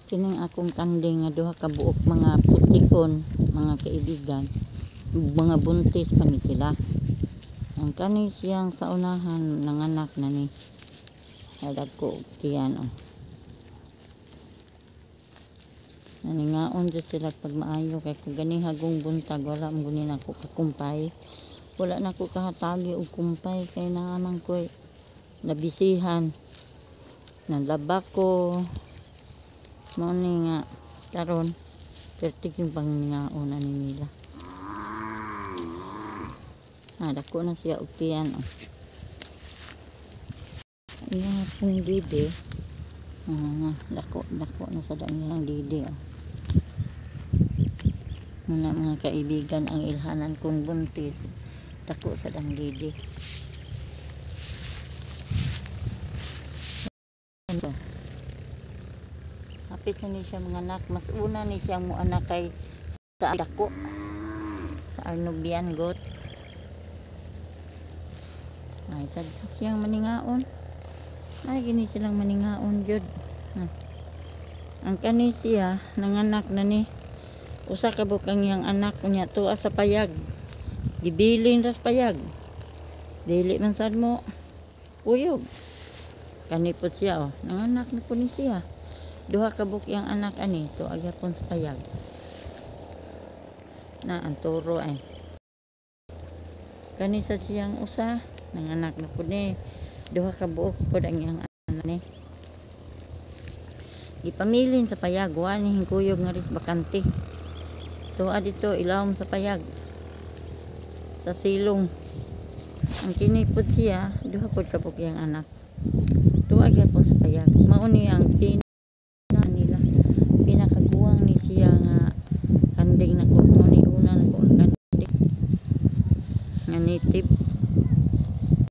Kining akong kanding nga duha ka buok mga pution, mga kaibigan, mga buntis pa ni sila. Ang kani siyang sa unahan nanganak na ni. Ay dagko og tiyan oh. Naningaon jud sila pag maayo kay kung gani hagong buntag wala man guni nako kakumpay. Wala na ko kahatagi og kumpay kay naaman ko'y nabisihan. Nalaba ko. Mao ni nga karon pertig yung pangningaon ani nila. Ah, dako na siya og tiyan oh. Iya pong didi. Ah, dako dako na sa dang didi oh. Muna mga kaibigan, ang ilhanan kong buntis. Dako sa dang didi. Ano? Hapit na ni siya mga anak. Mas una ni siya mo anak kay sa dako. Sa Arnubian goat. Ay, sad siyang maningaon. Ay, gini silang maningaon jud. Ah. Ang kani siya, nanganak na ni. Usa ka buok ang iyang anak niya tuwa sa payag. Gibilin ra sa payag. Dili man sad mo kuyog. Kani po siya oh, nanganak na po ni siya. Duha ka buok iyang anak ani tuwa gyapon sa payag. Na ang turo ay. Kani sa siyang usa, nanganak na po ni. Duha ka buok pod ang iyang anak ni. Gipamilin sa payag, wa ni hingkuyog nga ris bakante. Tuwa dito ilawom sa payag. Sa silong. Ang kini pod siya, duha pod ka buok iyang anak. Tuwa gyapon sa payag. Mao ni ang pina nila. Pinakaguwang ni siya nga kanding nako. Mao ni una nako ang kanding nga native.